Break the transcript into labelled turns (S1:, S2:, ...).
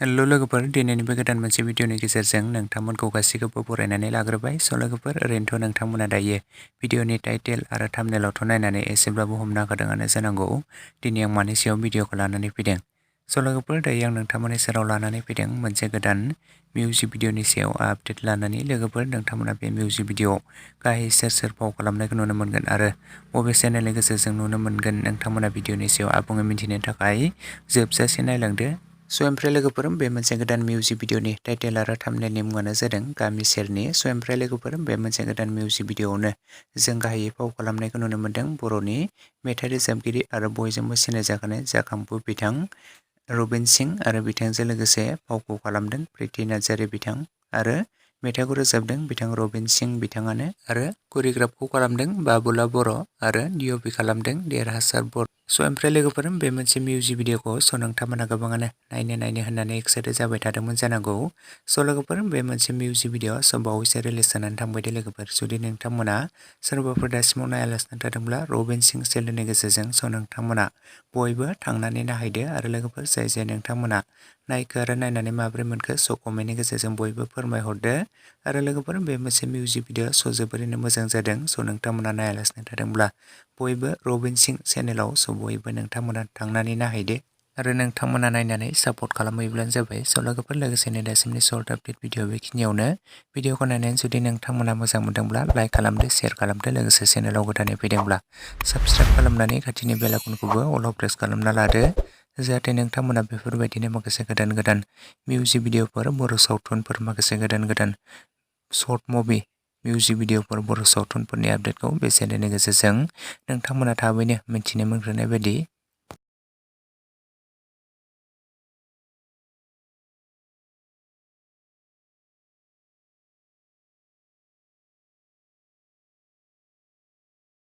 S1: हेल' लोगोफोर, दिनैनि बे गोदान मोनसे भिडिअनि गेजेरजों नोंथांमोनखौ गासैखौबो बरायनानै लाग्रोबाय। लोगोफोर, ओरैनोथ' नोंथांमोना दायो भिडिअनि टाइटेल आरो थाम्बनेइलावथ' नायनानै एसेब्लाबो हमनो हाखादोंआनो जानांगौ दिनै आं मानि सायाव भिडिअखौ लानानै फैदों। लोगोफोर, दायो आं नोंथांमोननि सेराव लानानै फैदों मोनसे गोदान मिउजिक भिडिअनि सायाव आपडेट लानानै। लोगोफोर, नोंथांमोना बे मिउजिक भिडिअआव गाहाय सोर सोर फाव खालामनायखौ नुनो मोनगोन आरो बबे चेनेलनि गेजेरजों नुनो मोनगोन, नोंथांमोना भिडिअनि सायाव आबुङै मिन्थिनो थाखाय जोबजासे नायलांदो। ओमफ्राय लोगोफोर, बे मोनसे गोदान मिउजिक भिडिअनि टाइटेल आरो थाम्बनेइलनि मुङानो जादों गामि सेरनि। ओमफ्राय लोगोफोर, बे मोनसे गोदान मिउजिक भिडिअआवनो जों गाहायै फाव खालामनायखौ नुनो मोनदों बर'नि मेथाइ रोजाबगिरि आरो बयजोंबो सिनायजाखानाय जाखांफु बिथां रबिनसिं आरो बिथांजों लोगोसे फावखौ खालामदों प्रिति नार्जारि बिथां आरो मेथाइखौ रोजाबदों बिथां रबिनसिं बिथाङानो आरो करिय'ग्राफखौ खालामदों बाबुला बर' आरो डिअपि खालामदों देरहासार बर'। ओमफ्राय लोगोफोर, बे मोनसे मिउजिक भिडिअखौ नोंथांमोना गोबाङानो नायनो होननानै एक्साइटेड जाबाय थादोंमोन जानांगौ। लोगोफोर, बे मोनसे मिउजिक भिडिअ बावैसो रिलिज जानानै थांबाय दे लोगोफोर। जुदि नोंथांमोना सोरबाफोर दासिमाव नायालासिनो थादोंब्ला रबिनसिं चेनेलनि गेजेरजों नोंथांमोना बयबो थांनानै नायहैदो आरो लोगोफोर, जाय नोंथांमोना नायखो आरो नायनानै माबोरै मोनखो कमेन्टनि गेजेरजों बयबो फोरमायहरदो। आरो लोगोफोर, बे मोनसे मिउजिक भिडिअ जोबोरैनो मोजां जादों। नोंथांमोना नायालासिनो थादोंब्ला बयबो रबिनसिं चेनेलाव बयबो नोंथांमोना थांनानै नायहैदो आरो नोंथांमोना नायनानै सापर्ट खालामहैब्लानो जाबाय। लोगोफोर, लोगोसेनो दासिमनि सर्ट आपडेट भिडिअ बेखिनियावनो। भिडिअखौ नायनानै जुदि नोंथांमोना मोजां मोनदोंब्ला लाइक खालामदो, शेयार खालामदो, लोगोसे चेनेलाव गोदानै फैदोंब्ला साबस्क्राइब खालामनानै खाथिनि बेल आइकनखौबो अलाव प्रेस खालामना लादो, जाहाथे नोंथांमोना बेफोरबायदिनो माखासे गोदान मिउजिक भिडिअफोर, बर' सावथुनफोर, माखासे गोदान सर्ट मुभि मिउजिक भिडिअफोर, बर' सावथुनफोरनि आपडेटखौ बे चेनेलनि गेजेरजों नोंथांमोना थाबैनो मिन्थिनो मोनग्रोनाय बायदि